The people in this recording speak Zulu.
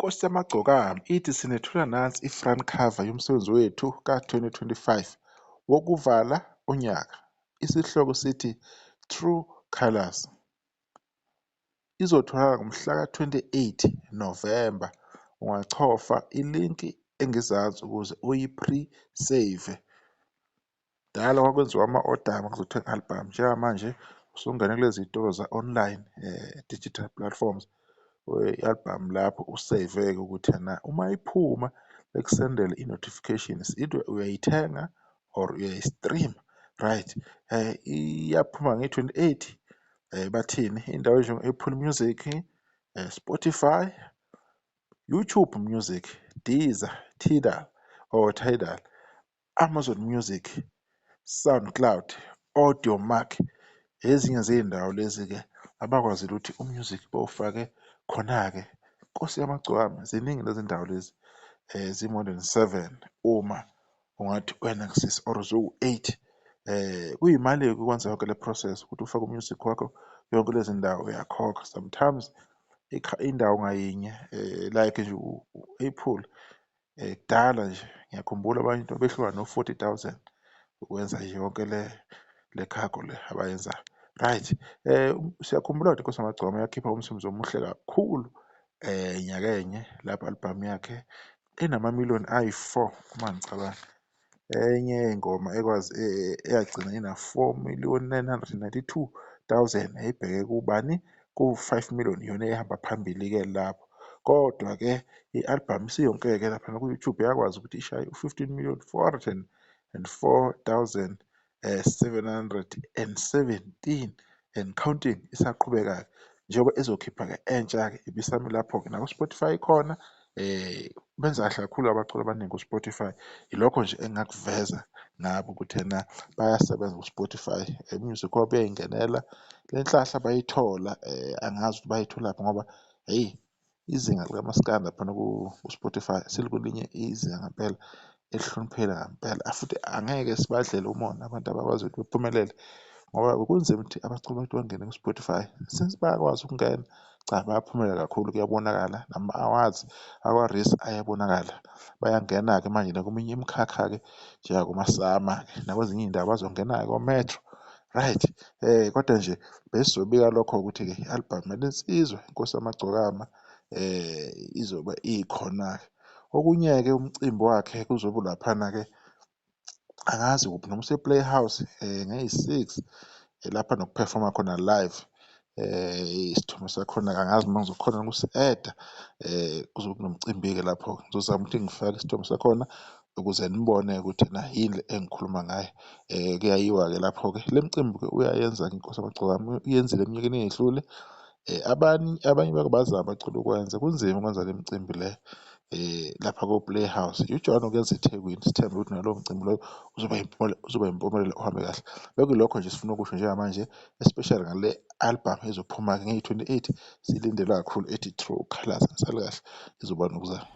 Nkosi yamagcokama ithi sinethula nansi i-front cover yomsebenzi wethu ka-2025 wokuvala unyaka. Isihloko sithi True Colours. Izotholakala ngomhlaka 28 Novemba. Ungachofa ilinki engezansi ukuze uyi-pre-save. Kudala kwakwenziwa ama-oda uma kuzothenga i-album, njengamanje usungena kulezi y'tolo za-online digital platforms, i-album lapho useyve-ke ukuthi ena uma iphuma bekusendele i-notification, is either uyayithenga or uyayi-stream-a, right. Iyaphuma ngeyi-28, bathini indawo enjengo-Apple Music, Spotify, YouTube Music, Deezer, Tidal or Tidal, Amazon Music, SoundCloud, Audiomack, ezinye zey'ndawo lezi-ke abakwazile ukuthi u-music bawufake khona-ke. Nkosi yamagcokama ziningi lezi ndawo lezi zi-more than 7 uma ungathi uyanakisisa or ziwu-8. Kuyimali-ke ukwenza yonke le process ukuthi ufake u-music wakho yonke lezi ndawo uyakhokha. Sometimes indawo ngayinye like nje u-Apple. Kudala nje ngiyakhumbula abanye behluka no-40,000 ukwenza nje yonke le cargo le abayenzayo. Right, siyakhumbula ukuthi iNkosi yamaGcokama yakhipha umsebenzi omuhle kakhulu nyakenye lapho album yakhe enamamiliyoni ayi-4 uma ngicabanga. Enye yey'ngoma ekwazi eyagcina ina-4,992,000 yayibheke kubani? Ku-5 million iyona eyayihamba phambili-ke lapho. Kodwa-ke i-album isiyonke-ke laphana ku-YouTube yakwazi ukuthi ishaye u-15,404,717 and counting, isaqhubeka-ke njengoba ezokhipha-ke entsha-ke ibisami lapho-ke naku-Spotify ikhona. Benza kahle kakhulu abaculi abaningi ku-Spotify. Ilokho nje engingakuveza ngabo ukuthi ena bayasebenza ku-Spotify, music wabo uyay'ngenela. Le nhlahla bayithola angazi ukuthi bayitholaphi ngoba hheyi izinga likamaskandi laphana ku-Spotify selikwelinye izinga ngampela elihloniphekile ngampela. Futhi angeke sibadlele umona abantu abakwazi ukuthi bephumelele ngoba kunzima ukuthi abaculi bethu bangene ku-Spotify. Since bayakwazi ukungena, cha bayaphumelela kakhulu kuyabonakala nama-awards akwa-RiSA ayabonakala. Bayangena-ke manje nakweminye imikhakha-ke njengakomaSAMA-ke nakwezinye iy'ndawo bazongena-ke ko-Metro. Right, kodwa nje besizobika lokho ukuthi-ke i-album yale nsizwa Inkosi Yamagcokama izobe ikhona-ke. Okunye-ke umcimbi wakhe kuzobe ulaphana-ke angazi kuphi noma use-Playhouse ngeyi-6 lapha nokuphefoma khona live. Isithombe sakhona angazi noma ngizokhona ukusi-add-a kuzobe kunomcimbi-ke lapho ngizozama ukuthi ngifake isithombe sakhona ukuze nibone ukuthi ena yini le engikhuluma ngayo. Kuyayiwa-ke lapho-ke le micimbi-ke uyayenza-ke iNkosi Yamagcokama uyenzile eminyakeni eyedlule. Abanye abanye bake bazama bacela ukwenza kunzima ukwenza le micimbi le lapha ko-Playhouse. Ujwayele ukuyenza eThekwini, sithembe ukuthi nalowo mcimbi loyo uzoba uzoba impumelelo uhambe kahle. Bekuyilokho nje esifuna ukusho njengamanje especially ngale album ezophuma-ke ngeyi-28 siyilindele kakhulu ethi True Colours. Nisale kahle izoba nokuzayo.